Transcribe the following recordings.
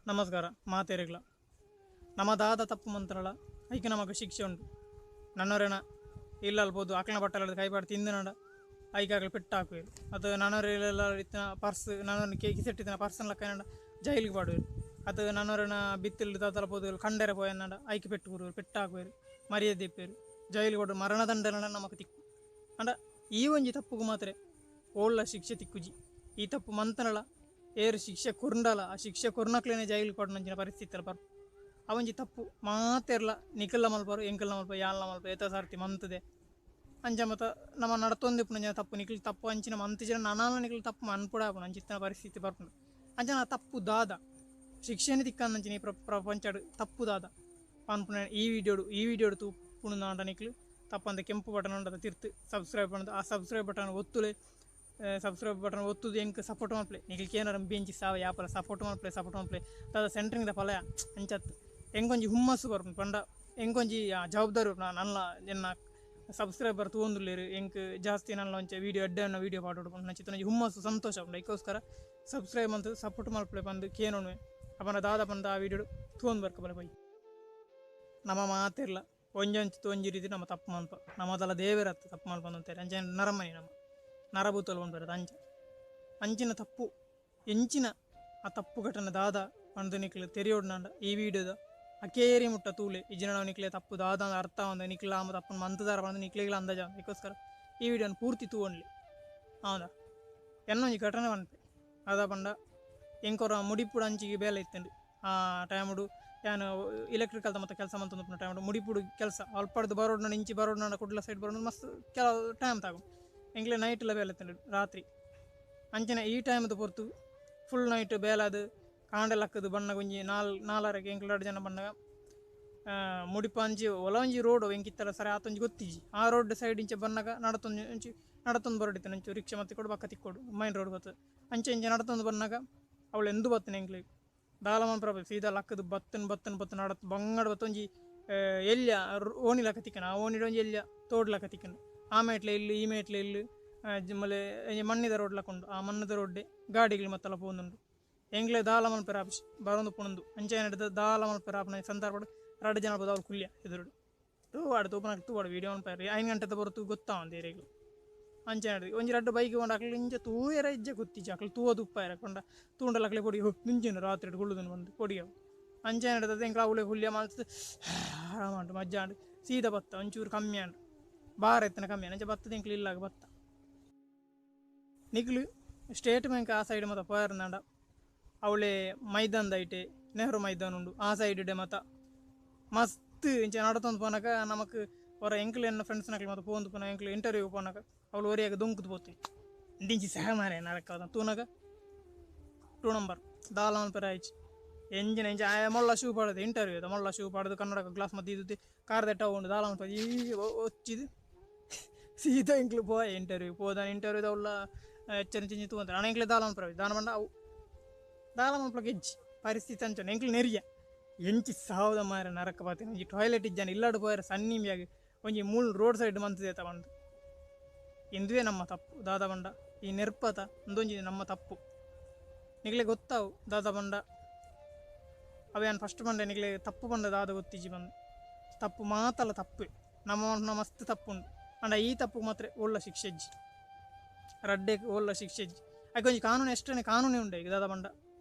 ನಮಸ್ಕಾರ ಮಾತೆರೆಗ್ಲ. ನಮ್ಮ ದಾದ ತಪ್ಪು ಮಂತ್ರಲ ಐಕೆ ನಮಕ್ ಶಿಕ್ಷೆ ಉಂಡು. ನನ್ನೊರೆನ ಇಲ್ಲಲ್ ಪೋದು ಅಕ್ಲನ ಬಟ್ಟಲಡ್ ಕೈಪಾಡ್ ತಿಂದಿನಡ ಐಕ್ ಅಕ್ಲ್ ಪೆಟ್ಟ್ ಹಾಕುವೆರ್. ಅತ್ ನನೊರ ಇಲ್ಲಲ್ ಇತ್ತಿನ ಪರ್ಸ್ ನನೊರನ ಕಿಸೆಟ್ ಇತ್ತಿನ ಪರ್ಸ್ ನ್ ಲಕ್ಕನಡ ಜೈಲ್ಗ್ ಪಾಡುವೆರ್. ಅತ್ ನನೊರನ ಬಿತ್ತಿಲ್ ದಾದಲ ಪೋದು ಕಂಡೆರೆ ಪೋಯೆರ್ನಡ ಐಕ್ ಪೆಟ್ಟ್ ಕೊರುವೆರ್, ಪೆಟ್ಟ್ ಹಾಕುವೆರ್, ಮರ್ಯಾದೆ ದೆಪ್ಪುವೆರ್, ಜೈಲ್ಗ್ ಪಾಡುವೆರ್, ಮರಣ ದಂಡನೆ ನಮಕ್ ತಿಕ್ಕು. ಆಂಡ ಈ ಒಂಜಿ ತಪ್ಪುಗು ಮಾತ್ರ ಓಲ್ಲ ಶಿಕ್ಷೆ ತಿಕ್ಕುಜಿ. ಈ ತಪ್ಪು ಮಂತನಲ ಏರ್ ಶಿಕ್ಷೆ ಕೊರ್ಂಡಲ ಆ ಶಿಕ್ಷೆ ಕೊರ್ನಕ್ಲೆನೆ ಜೈಲ್ಗ್ ಪಾಡುನಂಚಿನ ಪರಿಸ್ಥಿತಿ ಬರ್ಪು. ಆ ಒಂಜಿ ತಪ್ಪು ಮಾತೆರ್ಲ ನಿಕಲ್ಲ ಮಲ್ಪರು, ಎಂಕಲ್ನ ಮಲ್ಪ, ಯಾನ್ಲ ಮಲ್ಪ, ಏತ ಸಾರ್ತಿ ಮಂತದೆ ಅಂಚ ಮತ ನಮ್ಮ ನಡತೊಂದಿಪ್ಪುನ ತಪ್ಪು ನಿಕಲ್ ತಪ್ಪು ಅಂಚಿನ ಮಂತಿಜನ ನನಾಲ ನಿಕಲ್ ತಪ್ಪು ಮನ್ಪುಡ ಆಪುಂಡು ಅಂಚಿತ್ತಿನ ಪರಿಸ್ಥಿತಿ ಬರ್ಪುಂಡು. ಅಂಚನ ತಪ್ಪು ದಾದ ಶಿಕ್ಷೆನೆ ತಿಕ್ಕಂದಂಚಿನ ಈ ಪ್ರಪಂಚಡ್ ತಪ್ಪು ದಾದ ಪನ್ಪುನ ಈ ವಿಡಿಯೋಡು ತೂಪುಂಡಾಂಡ ನಿಕಲ್ ತಪ್ಪಂದ ಕೆಂಪು ಬಟನ್ ಉಂಡದ ತಿರ್ತು ಸಬ್ಸ್ಕ್ರೈಬ್ ಪಂದ್ ಆ ಸಬ್ಸ್ಕ್ರೈಬ್ ಬಟನ್ ಒತ್ತುಲೆ, ಸಬ್ಸ್ಕ್ರೈಬ್ ಬಟನ್ ಒತ್ತುದು ಎಂಕ್ ಸಪೋರ್ಟ್ ಮಲ್ಪಲೆ. ನಿಕಲ್ ಕೇನರ ಬೆಂಚಿ ಸಾವ ಯಾಪಲ ಸಪೋರ್ಟ್ ಮಲ್ಪಲೆ, ಸಪೋರ್ಟ್ ಮಲ್ಪಲೆ ದಾದ ಸೆಂಟ್ರಿಂಗ್ ದ ಫಲಯ ಅಂಚತ್ ಎಂಕೊಂಜಿ ಹುಮ್ಮಸ್ಸು ಬರ್ಪುಂಡು ಪಂಡ ಎಂಕೊಂಜಿ ಜವಾಬ್ದಾರಿ ಬರ್ಪುಂಡು. ನಲ್ಲ ಎನ್ನ ಸಬ್ಸ್ಕ್ರೈಬರ್ ತೂವೊಂದುಲ್ಲೆರ್ ಎಂಕ್ ಜಾಸ್ತಿ ನಲ್ಲ ಒಂಚ ವೀಡಿಯೋ ಎಡ್ಡೆ ವೀಡಿಯೋ ಪಾಡೊಡು ಪಂಡ ಚಿತ್ತೊಂಜಿ ಹುಮ್ಮಸ್ಸು ಸಂತೋಷ ಉಂಡು. ಐಕೋಸ್ಕರ ಸಬ್ಸ್ಕ್ರೈಬ್ ಮಂತ್ ಸಪೋರ್ಟ್ ಮಲ್ಪಲೆ ಪಂದ್ ಕೇನೊನುವೆ. ಅಪನ ದಾದ ಪಂದ್ ಆ ವೀಡಿಯೋ ತೂವೊಂದು ಬರ್ಕ ಬಲೆ ಪೋಯಿ. ನಮ್ಮ ಮಾತೆರ್ಲ ಒಂಜೊಂಚಿ ಒಂಜಿ ರೀತಿ ನಮ್ಮ ತಪ್ಪು ಮಲ್ಪ, ನಮ್ಮದಲ್ಲ ದೇವರತ್ತ ತಪ್ಪು ಮಲ್ಪ ಅಂತಾರೆ. ಅಂಚ ನರಮನಿ ನಮ್ಮ ನರಭೂತಲು ಪನ್ಪೆರ್ ಅಂಚ ಅಂಚಿನ ತಪ್ಪು ಎಂಚಿನ ಆ ತಪ್ಪು ಘಟನೆ ದಾದ ಪಂದ್ ನಿಕ್ಲು ತೆರಿಯೊಡ್ನಾಂಡ ಈ ವಿಡಿಯೋದ ಅಕೇರಿ ಮುಟ್ಟ ತೂಲೆ. ಇಜ್ಜಿನ ನಿಕ್ಲೆ ತಪ್ಪು ದಾದ ಅಂದ್ ಅರ್ಥ ಆವಂದ್, ನಿಕ್ಲ ಆಮ ತಪ್ಪು ಮಂತುದಾರ ಪಂದ್ ನಿಕ್ಲೆಗ್ಲ ಅಂದಾಜ. ಅದಕ್ಕೋಸ್ಕರ ಈ ವಿಡಿಯೋನ ಪೂರ್ತಿ ತೂವೊನ್ಲಿ. ಹೌದಾ ಎನ್ನೊಂಜಿ ಘಟನೆ ಪನ್ಪೆ. ಅದ ಪಂಡ ಎಂಕೊರ ಮುಡಿಪುಡು ಅಂಚಿಗೆ ಬೇಲೆ ಇತ್ತುಂಡು. ಆ ಟೈಮುಡು ಯಾನ್ ಎಲೆಕ್ಟ್ರಿಕಲ್ ಮತ್ತ ಕೆಲಸ ಮಂತೊಂದುಪ್ಪುನ ಟೈಮುಡು ಮುಡಿಪುಡು ಕೆಲಸ ಅಲ್ಪಡ್ದು ಬರೋಡ್ನ ಇಂಚಿ ಬರೋಡ್ನ ಕುಡ್ಲ ಸೈಡ್ ಬರೋಡ್ನ ಮಸ್ತ್ ಕೆಲವು ಟೈಮ್ ತಾಗು. ಎಂಕ್ಲೆ ನೈಟ್ಲ ಬೇಲೆ ಇತ್ತುಂಡು ರಾತ್ರಿ. ಅಂಚನೆ ಈ ಟೈಮ್ದ ಪೊರ್ತು ಫುಲ್ ನೈಟ್ ಬೇಲಾದ್ ಕಾಂಡೆ ಲಕ್ಕದು ಬಣ್ಣಗ ಒಂಜಿ ನಾಲರೆಗೆ ಎಂಕ್ಲೆ ರಡ್ಡ್ ಜನ ಬಣ್ಣಗ ಮುಡಿಪ ಅಂಚಿ ಒಲ ಒಂಜಿ ರೋಡ್ ಎಂಕಿತ್ತಲ ಸರಿ ಆತೊಂಜಿ ಗೊತ್ತಿಜ್ಜಿ. ಆ ರೋಡ್ ಸೈಡ್ ಇಂಚ ಬನ್ನಗ ನಡತೊಂದು ಒಂಚಿ ನಡತೊಂದು ಬರೋಡಿತ್ತು ಒಂಚೂರು ರಿಕ್ಷಾ ಮತ್ತೆ ಕೊಡು ಬಕ್ಕ ತಿಕ್ಕೊಡು ಮೈನ್ ರೋಡ್ ಬತ್ತು. ಅಂಚೆ ಇಂಚ ನಡತೊಂದು ಬನ್ನಗ ಅವಳು ಎಂದು ಬತ್ತನೆ ಎಂಕ್ಲೆ ದಾಲ ಮನ್ಪುರ ಸೀದಾ ಲಕ್ಕದು ಬತ್ತನ್ ಬತ್ತನ್ ಬತ್ತನ್ ನಡತ್ ಬಂಗಡ ಬತ್ತ ಒಂಜಿ ಎಲ್ಯ ಓಣಿ ಲಕ್ಕ ತಿಕ್ಕನ. ಆ ಓಣಿಡ್ ಒಂಜಿ ಎಲ್ಯ ತೋಡ್ ಲಕ್ಕ ತಿಕ್ಕನ. ಆ ಮೇಟ್ಲೆ ಇಲ್ಲು ಈ ಮೇಟ್ಲೆ ಇಲ್ಲು ಮಲೆ ಮಣ್ಣಿದ ರೋಡ್ ಲಕ್ಕ ಉಂಡು. ಆ ಮಣ್ಣದ ರೋಡ್ಡೆ ಗಾಡಿಗಳು ಮತ್ತೆಲ್ಲ ಪೋಂದುಂಡು. ಎಂಕ್ಲೆ ದಾಲ ಮನ್ಪೆರ ಆಪುಜಿ ಬರೊಂದು ಪುಣಂದು ಅಂಚೆ ನಡದ ದಾಲ ಮನ್ಪೆರ ಆಪುನ ಸಂದರ್ಭಡ್ ರಡ್ಡ್ ಜನ ಪೋದು ಅವ್ಲು ಕುಲ್ಯ ಎದುರುಡು ತೂವಾಡು ತೂಪುನಕ್ ತೂವಾಡು ವೀಡಿಯೋ ಮನ್ಪೆರ್ 5 ಗಂಟೆದ ಪೊರ್ತು ಗೊತ್ತಾವಂದ್ ಏರೆಗ್ಲ. ಅಂಚೆ ನಡದು ಒಂಜಿ ರಡ್ಡ್ ಬೈಕ್ ಪೋಂಡ ಅಕ್ಲು ಇಂಚ ತೂಯೆರೆ ಇಜ್ಜೆ ಗೊತ್ತಿಜ್ಜಿ. ಅಕ್ಲು ತೂವೊದು ಉಪ್ಪಾಯೆರೆ ಪಂಡ ತೂಂಡಲ ಅಕ್ಲೆ ಪೊಡಿ ಮಿಂಚಿನ ರಾತ್ರಿ ಕುಲ್ಲುದುಂಡು ಪಂದ್ ಪೊಡಿ ಅವು. ಅಂಚೆ ನಡದದ ಎಂಕ್ಲ ಅವ್ಲೆ ಕುಲ್ಯ ಮಲ್ತ್ ಆರಾಮ ಮಜ್ಜ ಆಂಡ್ ಸೀದಾ ಬತ್ತ ಒಂಚೂರು ಕಮ್ಮಿ ಆಂಡ್ ಬಾರ ಇತ್ತಿನ ಕಮ್ಮಿ ಆಂಡ್ ಅಂಚ ಬತ್ತದ ಎಂಕ್ಲು ಇಲ್ಲಾಗ ಬತ್ತ. ನಿಕ್ಲು ಸ್ಟೇಟ್ ಬ್ಯಾಂಕ್ ಆ ಸೈಡ್ ಮತ ಪೋಯೆರ್ಂದಾಂಡ ಅವಳೆ ಮೈದಾನದ ಐಟೆ ನೆಹರು ಮೈದಾನ ಉಂಡು ಆ ಸೈಡ್ ಇಡೆ ಮತ ಮಸ್ತ್ ಇಂಚ ನಡತೊಂದು ಪೋನಗ ನಮಕ್ ಹೊರ ಎಂಕ್ಲು ಎನ್ನ ಫ್ರೆಂಡ್ಸ್ ನಕ್ಲು ಮತ ಪೋಂದು ಪೋನ ಎಂಕ್ಲು ಇಂಟರ್ವ್ಯೂ ಪೋನಗ ಅವಳು ಒರಿಯಾಗ ದೊಂಕುದು ಪೋತೆ ಇಂದಿಂಚಿ ಸಹ ಮಾರೆ ನರಕ ತೂನಗ 2 ನಂಬರ್ ದಾಲ ಮನ್ಪೆರೆ ಆಯ್ಚಿ ಎಂಜಿನ ಇಂಚ ಆಯ ಮೊಲ್ಲ ಶೂ ಪಾಡದು ಇಂಟರ್ವ್ಯೂ ಅದ ಮೊಲ್ಲ ಶೂ ಪಾಡದು ಕನ್ನಡಕ ಗ್ಲಾಸ್ ಮತ್ತ ಇದ್ದು ಕಾರ್ ದಟ್ಟ ಉಂಡು ದಾಲ ಮನ್ಪೆರೆ ಈ ಒಚ್ಚಿದು ಸೀದಾ ಎಂಕ್ಲು ಪೋಯ ಇಂಟರ್ವ್ಯೂ ಪೋದಾನ ಇಂಟರ್ವ್ಯೂದ ಅವಳ ಎಚ್ಚರಿಕೆ ಚಿಂಚಿ ತೂವಂತ ಅಣ್ಣ ಎಂಕ್ಲೆ ದಾಲ ಮನ್ಪೆರೆ ದಾನ ಪಂಡ ಅವು ದಾಲ ಮನ್ಪಲಕ್ಕೆ ಹೆಜ್ಜಿ ಪರಿಸ್ಥಿತಿ ಅಂಚನೆ ಎಂಕ್ಲು ನೆರಿಯ ಎಂಚಿ ಸಾವದ ಮಾರ ನರಕ ಪಾತಿನ ಒಂಜಿ ಟಾಯ್ಲೆಟ್ ಇಜ್ಜಾನ ಇಲ್ಲಾಡು ಪೋಯರೆ ಸನ್ನಿಮಿಯಾಗಿ ಒಂಜಿ ಮೂಲು ರೋಡ್ ಸೈಡ್ ಮಂತದೇತ ಬಂದು ಇಂದುವೇ ನಮ್ಮ ತಪ್ಪು ದಾದ ಬಂಡ ಈ ನೆರ್ಪತ ಇಂದೊಂಜಿ ನಮ್ಮ ತಪ್ಪು ನಿಕ್ಲೆ ಗೊತ್ತಾವು ದಾದ ಬಂಡ ಅವ ಯಾನ್ ಫಸ್ಟ್ ಬಂಡೆ ನಿಕ್ಲೆ ತಪ್ಪು ಬಂಡ ದಾದ ಗೊತ್ತಿಜ್ಜಿ ಬಂದು ತಪ್ಪು ಮಾತಲ್ಲ ತಪ್ಪು ನಮ್ಮ ಮಸ್ತ್ ತಪ್ಪುಂಡು ಅಂಡ ಈ ತಪ್ಪು ಮಾತ್ರ ಒಳ್ಳ ಶಿಕ್ಷೆ ಇಜ್ಜಿ ರಡ್ಡೆ ಒಳ್ಳ ಶಿಕ್ಷೆ ಇಜ್ಜಿ ಐಕ್ ಒಂಜಿ ಕಾನೂನು ಎಷ್ಟನೇ ಕಾನೂನೇ ಉಂಡು ಈಗ ದಾದ ಬಂಡ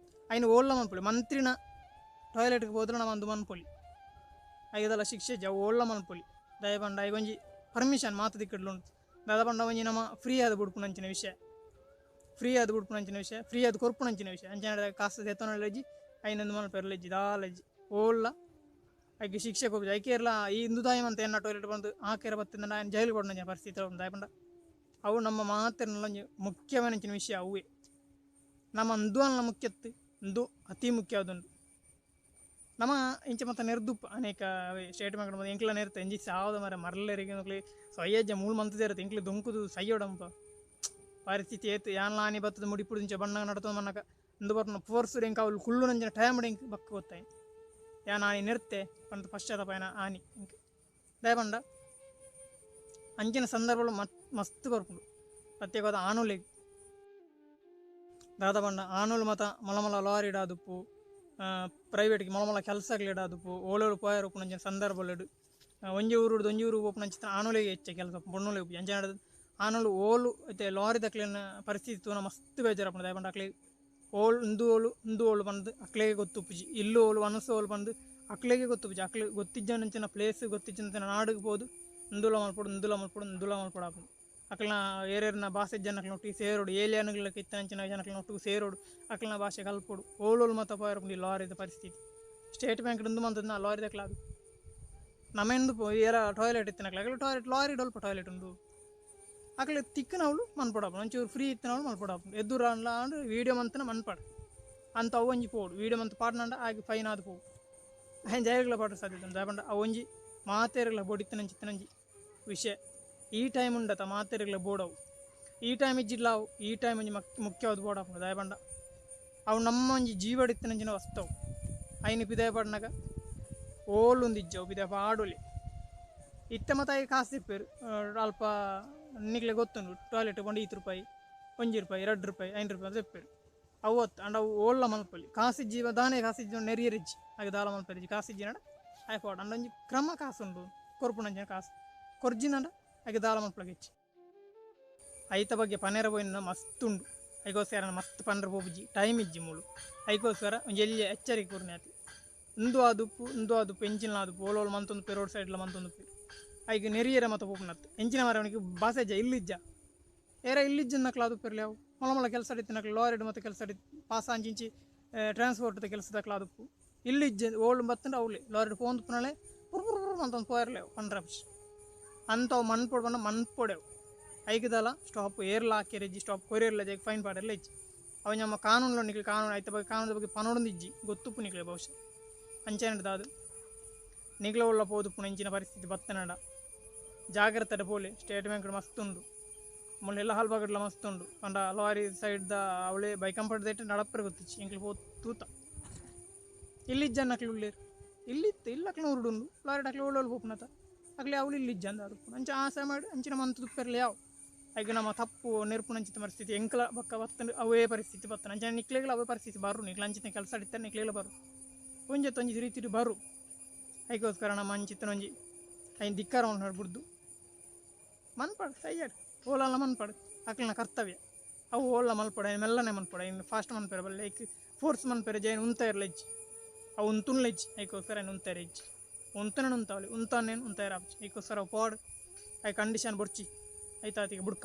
ಐನ್ ಓಲ್ಲ ಮನ್ಪೊಲಿ ಮಂತ್ರಿನ ಟಾಯ್ಲೆಟ್ಗೆ ಹೋದ್ರೆ ನಮ್ಮ ಅಂದು ಮನ್ಪೊಲಿ ಐದಲ್ಲ ಶಿಕ್ಷೆ ಇಜ್ಜಿ ಅವು ಓಲ್ಲ ಮನ್ಪೊಲಿ ದಯ ಬಂಡ ಐಕ್ ಒಂಜಿ ಪರ್ಮಿಷನ್ ಮಾತ ದಿಕ್ಕಡ್ಲು ಉಂಡು ದಾದ ಪಂಡ ಒಂಜಿ ನಮ್ಮ ಫ್ರೀ ಆದ ಬುಡ್ಪುನಂಚಿನ ವಿಷಯ ಫ್ರೀ ಆದ ಬುಡ್ಪುನಂಚಿನ ವಿಷಯ ಫ್ರೀ ಆದ ಕೊರ್ಪುನಂಚಿನ ವಿಷಯ ಅಂಚನೆ ಕಾಸು ದೆತ್ತೊನಲೆಜ್ಜಿ ಐನೊಂದು ಮನ್ಪೆರ್ಲೆಜ್ಜಿ ದಾಲಜ್ಜಿ ಓಲ್ಲ ಐಕ್ ಶಿಕ್ಷೆ ಕೊರ್ಪುಜಿ ಐಕೇರ್ಲ ಈ ಹಿಂದುದಾಯ ಅಂತ ಎನ್ನ ಟಾಯ್ಲೆಟ್ ಬಂದು ಆಕೇರ ಬತ್ತಿಂದ ఆయన ಜೈಲು ಕೊಡಂಚಿನ ಪರಿಸ್ಥಿತಿ ಉಂಡು ದಯ ಪಂಡ ಅವು ನಮ್ಮ ಮಾತೆರ್ನಲ ಒಂಜಿ ಮುಖ್ಯವಾದಂಚಿನ ವಿಷಯ ಅವುವೇ ನಮ್ಮ ಅಂದುವಲ್ಲ ಮುಖ್ಯತ್ತು ಇಂದು ಅತಿ ಮುಖ್ಯವಾದುಂಡು ನಮ್ಮ ಇಂಚ ಮತ್ತ ನೆರ್ದುಪ್ಪ ಅನೇಕ ಸ್ಟೇಟ್ ಬ್ಯಾಂಕ್ ಎಂಕ್ಲ ನೆರ್ತ ಎಂಜಿ ಸಾವದ ಮರ ಮರಲೆರಿಗೆ ಸೊಯ್ಯಜ್ಜ ಮೂಲು ಮಂತದೇ ಇರುತ್ತೆ ಎಂಕ್ಲೆ ದೊಂಕುದು ಸೈಯೋಡಂಪ ಪರಿಸ್ಥಿತಿ ಏತು ಯಾನ್ಲ ಆನಿ ಬತ್ತದ ಮುಡಿಪುಡು ಇಂಚ ಬಣ್ಣ ನಡತದ ಮನ್ನಕ ಇಂದು ಬರ್ಪುನ ಫೋರ್ಸ್ ಎಂಕ ಅವ್ಲು ಕುಲ್ಲು ನಂಚಿನ ಟೈಮ್ ಎಂಕ್ ಬಕ್ಕ ಗೊತ್ತಾಯಿ ಯಾನ್ ಆನಿ ನೆರ್ತೆ ಪಂತ ಪಶ್ಚಾತ್ತಾಪ ಏನ ಆನಿ ಎಂಕ್ ದಯಪಂಡ ಅಂಚಿನ ಸಂದರ್ಭಗಳು ಮಸ್ತ್ ಬರ್ಪುಂಡು ಪ್ರತ್ಯೇಕವಾದ ಆನುಲೆಗ್ ದಾದ ಪಂಡ ಆನುಲು ಮತ ಮಲ ಮಲ ಲಾರಿ ಡಾದುಪ್ಪು ಪ್ರೈವೇಟ್ಗೆ ಮೊಲ ಮೊಲ ಕೆಲಸಗ್ಲೆಡ್ ಆದುಪ್ಪು ಓಲೋಲು ಪೋಯೆರ್ ಉಪ್ಪುನಂಚಿನ ಸಂದರ್ಭಲೆಡ್ ಒಂಜಿ ಊರುಡ್ದು ಒಂಜಿ ಊರುಗು ಪೋಪುನಂಚಿನ ಆಣುಲೆಗ್ ಹೆಚ್ಚ ಕೆಲಸ ಪೊಣ್ಣುಲೆಗ್ ಉಪ್ಪುಜಿ. ಅಂಚ ಆಣುಲು ಓಲು ಇತ್ತೆ ಲಾರಿದಕ್ಲೆನ ಪರಿಸ್ಥಿತಿ ತೂನ ಮಸ್ತ್ ಬೇಜಾರಾಪುಂಡು. ದಾಯೆ ಪಂಡ ಅಕ್ಲೆಗ್ ಓಲು ಉಂದು ಓಲು ಉಂದು ಓಲು ಪಂದ್ ಅಕ್ಲೆಗೇ ಗೊತ್ತುಪ್ಪುಜಿ. ಇಲ್ಲ್ ಓಲು ವನಸ್ ಓಲು ಪಂದ್ ಅಕ್ಲೆಗೇ ಗೊತ್ತುಪ್ಪುಜಿ. ಅಕ್ಲೆಗ್ ಗೊತ್ತಿಜ್ಜಂದಿನಂಚಿನ ಪ್ಲೇಸ್ ಗೊತ್ತಿಜ್ಜಂದಿನ ನಾಡುಗ್ ಪೋದು ಉಂದುಲ ಮಲ್ಪೊಡು ಉಂದುಲ ಮಲ್ಪೊಡು ಉಂದುಲ ಮಲ್ಪೊಡು ಆಪುಂಡು. ಅಕ್ಲೆನ ಏರೇರ್ನ ಬಾಸೆ ಜನಕ್ಲೆನ ಒಟ್ಟಿಗೆ ಸೇರೊಡು ಏಲಿಯನ್ಗ್ಲಕ ಇತ್ತಿನಂಚಿನ ಜನಕ್ಲೆನ ಒಟ್ಟುಗು ಸೇರೊಡು ಅಕ್ಲೆನ ಭಾಷೆ ಕಲ್ಪೊಡು ಓಲೋಲು ಮಾತ ಪೋಯೆರೆ ಉಂಡು ಈ ಲಾರಿದ ಪರಿಸ್ಥಿತಿ. ಸ್ಟೇಟ್ ಬ್ಯಾಂಕ್ ಉಂದು ಮಂತುದು ಲಾರಿದಕ್ಲೆ ಆದ್ ನಮ ಎಂದ್ ಏರ ಟಾಯ್ಲೆಟ್ ಇತ್ತಿನಕ್ಲೆ ಅಕ್ಲೆ ಟಾಯ್ಲೆಟ್ ಲಾರಿಡ್ ಒಲ್ಪ ಟಾಯ್ಲೆಟ್ ಉಂಡು ಅಕ್ಲೆ ತಿಕ್ಕುನವ್ಲು ಮನ್ಪೊಡಾಪುಂಡು ಒಂಚೂರು ಫ್ರೀ ಇತ್ತಿನವ್ಲು ಮನ್ಪೊಡಾಪುಂಡು ಎದುರಾಂಡ್ಲ ಆಂಡ್ ವೀಡಿಯೋ ಮಂತ್ಂಡ ಮನ್ಪಡ್ ಅಂತ ಅವು ಒಂಜಿ ಪೋಡು ವೀಡಿಯೋ ಮಂತ್ ಪಾಡ್ನಂಡ ಆಯಗ್ ಫೈನ್ ಆದ್ ಪೋವು ಆಯನ್ ಜೈಲ್ಗ್ಲ ಪಾಡ್ರೆ ಸಾಧ್ಯತೆ ಉಂಡು ದಾಯೆ ಪಂಡ ಅವು ಒಂಜಿ ಮಾತೆರ್ಗ್ಲ ಬೋಡಿತ್ತಿನಂಚಿತ್ತಿನಂಜಿ ವಿಷಯ ಈ ಟೈಮ್ ಉಂಡತ ಮಾತೆರ್ಗ್ಲ ಬೋಡವು ಈ ಟೈಮ್ ಇಜ್ಜಿಡ್ಲ ಅವು ಈ ಟೈಮ್ ಒಂಜಿ ಮುಖ್ಯವಾದ್ ಬೋಡಾಪುಂಡು ದಾಯೆ ಪಂಡ ಅವು ನಮ್ಮ ಒಂಜಿ ಜೀವಡ್ ಇತ್ತಿನಂಚಿನ ವಸ್ತು ಅವು ಐನ್ ಪಿದಾಯಿ ಪಾಡ್ನಗ ಓಲುಂದು ಇಜ್ಜಿ ಅವು ಪಿದಾಯಿ ಪಾಡೊಲಿ ಇತ್ತೆ ಮಾತ ಐಕ್ ಕಾಸ್ ದೆಪ್ಪೆರ್ ಅಲ್ಪ ನಿಕ್ಲೆಗ್ ಗೊತ್ತುಂಡು ಟಾಯ್ಲೆಟ್ ಪೋಂಡ ಈತ್ ರೂಪಾಯಿ ಒಂಜಿ ರೂಪಾಯಿ ರಡ್ಡ್ ರೂಪಾಯಿ ಐನ್ ರೂಪಾಯಿ ದೆಪ್ಪೆರ್ ಅವು ಅತ್ತ್ ಆಂಡ ಅವು ಓಲ್ಲ ಮಲ್ಪೊಲಿ ಕಾಸ್ ಇಜ್ಜಿ ದಾನೆ ಕಾಸ್ ಇಜ್ಜಿ ನೆರಿಯೆರೆ ಇಜ್ಜಿ ಆಯಗ್ ದಾಲ ಮಲ್ಪೆರೆ ಇಜ್ಜಿ ಕಾಸ್ ಇಜ್ಜಿಂಡ ಆಯೆ ಪೋವೊಡು ಆಂಡ ಒಂಜಿ ಕ್ರಮ ಕಾಸ್ ಉಂಡು ಕೊರ್ಪುನಂಚಿನ ಕಾಸ್ ಕೊರ್ಜಿಂಡ ಆಯಗ್ ದಾಲ ಮಲ್ಪುಲಕ ಇಜ್ಜಿ ಐತ ಬಗ್ಗೆ ಪನೆರೆ ಪೋಯಿನ ಮಸ್ತ್ ಉಂಡು ಐಕೋಸ್ಕರ ಮಸ್ತ್ ಪನರೆ ಪೋಪುಜಿ ಟೈಮ್ ಇಜ್ಜಿ ಮೂಲು ಐಕೋಸ್ಕರ ಒಂಜಿ ಎಲ್ಯ ಎಚ್ಚರಿಕೆ ಕೊರ್ನೆ ಆತೆ ಉಂದು ಆದುಪ್ಪು ಉಂದು ಆದುಪ್ಪು ಎಂಚಿನ ಆದುಪ್ಪು ಓಲೋಲು ಮಂತೊಂದುಪ್ಪೆರ್ ರೋಡ್ ಸೈಡ್ಲ ಮಂತೊಂದುಪ್ಪೆರ್ ಐಕ್ ನೆರಿಯೆರೆ ಮಾತ ಪೋಪುನತ್ತ್ ಎಂಚಿನ ಮಾರ್ರೆ ಅವನಿಗೆ ಬಾಸೆ ಇಜ್ಜ ಇಲ್ಲ್ ಇಜ್ಜ ಏರ ಇಲ್ಲ್ ಇಜ್ಜಂದಿನಕ್ಲ್ ಆದುಪ್ಪೆರ್ಲೆ ಅವು ಮಲ್ಲ ಮಲ್ಲ ಕೆಲಸಡ್ ಇತ್ತಿನಕ್ಲ್ ಲಾರಿಡ್ ಮಾತ ಕೆಲಸಡ್ ಪಾಸ ಅಂಚಿ ಇಂಚಿ ಟ್ರಾನ್ಸ್ಪೋರ್ಟ್ ದ ಕೆಲಸದಕ್ಲ್ ಆದುಪ್ಪು ಇಲ್ಲ್ ಇಜ್ಜ ಓಲು ಬತ್ತ್ಂಡ ಅವ್ಲೆ ಲಾರಿಡ್ ಪೋವೊಂದುಪ್ಪುನಳೆ ಪುರ್ ಪುರ್ ಪುರ್ ಮಂತೊಂದು ಪೋಯೆರ್ಲೆ ಅವು ಪಂಡ್ರೆ ಆಪುಜಿ ಅಂಥವು ಮನ್ಪೊಡು ಪಂಡ ಮನ್ಪೊಡೆ ಅವು ಐಕ್ ದಾಲ ಸ್ಟಾಪ್ ಏರ್ಲ ಆಕ್ಯೆರೆ ಇಜ್ಜಿ ಸ್ಟಾಪ್ ಕೊರಿಯೆರ್ಲ ಇಜ್ಜಿ ಐಕ್ ಫೈನ್ ಪಾಡೆರ್ಲ ಇಜ್ಜಿ ಅವು ನಮ್ಮ ಕಾನೂನುಲ ನಿಕ್ಲೆ ಕಾನೂನು ಐತ ಬಗ್ಗೆ ಕಾನೂನುದ ಬಗ್ಗೆ ಪನೊಡುಂದು ಇಜ್ಜಿ ಗೊತ್ತುಪ್ಪು ನಿಕ್ಲೆ ಬಹುಶಃ ಅಂಚನೆ ದಾದ ನಿಕ್ಲೆ ಓಲ್ಲ ಪೋದುಪ್ಪುನ ಇಂಚಿನ ಪರಿಸ್ಥಿತಿ ಬತ್ತನಡ ಜಾಗ್ರತೆಡ್ ಪೋಲೆ ಸ್ಟೇಟ್ ಬ್ಯಾಂಕ್ ಡ್ ಮಸ್ತ್ ಉಂಡು ಮೂಲು ಎಲ್ಲ ಹಾಲ್ಬಾಗಡ್ಲ ಮಸ್ತ್ ಉಂಡು ಪಂಡ ಲಾರಿ ಸೈಡ್ ದ ಅವ್ಲೆ ಬೈಕಂಪಾಡಿ ದೈಟ್ ನಡಪರೆ ಗೊತ್ತಿಜ್ಜಿ ಎಂಕ್ಲು ಪೋದು ತೂತ ಇಲ್ಲ್ ಇಜ್ಜಾನಕ್ಲು ಉಲ್ಲೆರ್ ಇಲ್ಲ್ ಇತ್ತ್ ಇಲ್ಲ್ ಅಕ್ಲ್ನ ಊರುಡು ಉಂಡು ಲಾರಿಡ್ ಅಕ್ಲು ಓಲೋಲು ಪೋಪುನತ ಅಕ್ಲೆ ಅವ್ಲು ಇಲ್ಲ್ ಇಜ್ಜಂದ್ ಆದುಪ್ಪುಂಡು ಅಂಚ ಆಸೆ ಮಾಡಿ ಅಂಚಿನ ಮಂತ್ ಉಪ್ಪೆರ್ಲ ಯಾವು ಐಕ್ ನಮ ತಪ್ಪು ನೆರ್ಪುನಂಚಿನ ಪರಿಸ್ಥಿತಿ ಎಂಕ್ಲ ಬೊಕ್ಕ ಬತ್ತ್ಂಡ್ ಅವೇ ಪರಿಸ್ಥಿತಿ ಬತ್ತ್ಂಡ್ ಅಂಚನೆ ನಿಕ್ಲೆಗ್ಲ ಅವೇ ಪರಿಸ್ಥಿತಿ ಬರು ನಿಕ್ಲ್ ಅಂಚಿನ ಕೆಲಸ ಇತ್ತಂಡ ನಿಕ್ಲೆಗ್ಲ ಬರು ಒಂಜತ್ತ ಒಂಜಿ ರೀತಿಡ್ ಬರು ಐಕೋಸ್ಕರ ನಮ ಅಂಚಿತ್ತಿನ ಒಂಜಿ ಐನ್ ಧಿಕ್ಕಾರ ಮನ್ಪುನ ಬುಡ್ದು ಮನ್ಪಡ್ ಸಯ್ಯಡ್ ಓಲಾಲ ಮನ್ಪಡ್ ಅಕ್ಲೆನ ಕರ್ತವ್ಯ ಅವು ಓಲ್ಲ ಮಲ್ಪೊಡು ಐನ್ ಮೆಲ್ಲನೆ ಮನ್ಪೊಡು ಐನ್ ಫಾಸ್ಟ್ ಮನ್ಪೆರೆ ಬಲ್ಲಿ ಐಕ್ ಫೋರ್ಸ್ ಮನ್ಪೆರೆ ಇಜ್ಜಿ ಐನ್ ಉಂತಾಯೆರ್ಲ ಇಜ್ಜಿ ಅವು ಉಂತುನ್ಲ ಇಜ್ಜಿ ಐಕೋಸ್ಕರ ಐನ್ ಉಂತಾಯೆರೆ ಇಜ್ಜಿ ಉಂತುನನ್ ಉಂತಾವೊಲಿ ಉಂತಾನೇನ್ ಉಂತಾಯೆರೆ ಆಪುಜಿ ಐಕೋಸ್ಕರ ಅವು ಪೋವಡ್ ಐಕ್ ಕಂಡೀಷನ್ ಬೊಡ್ಚಿ ಐತಾತಿಗೆ ಬುಡ್ಕ.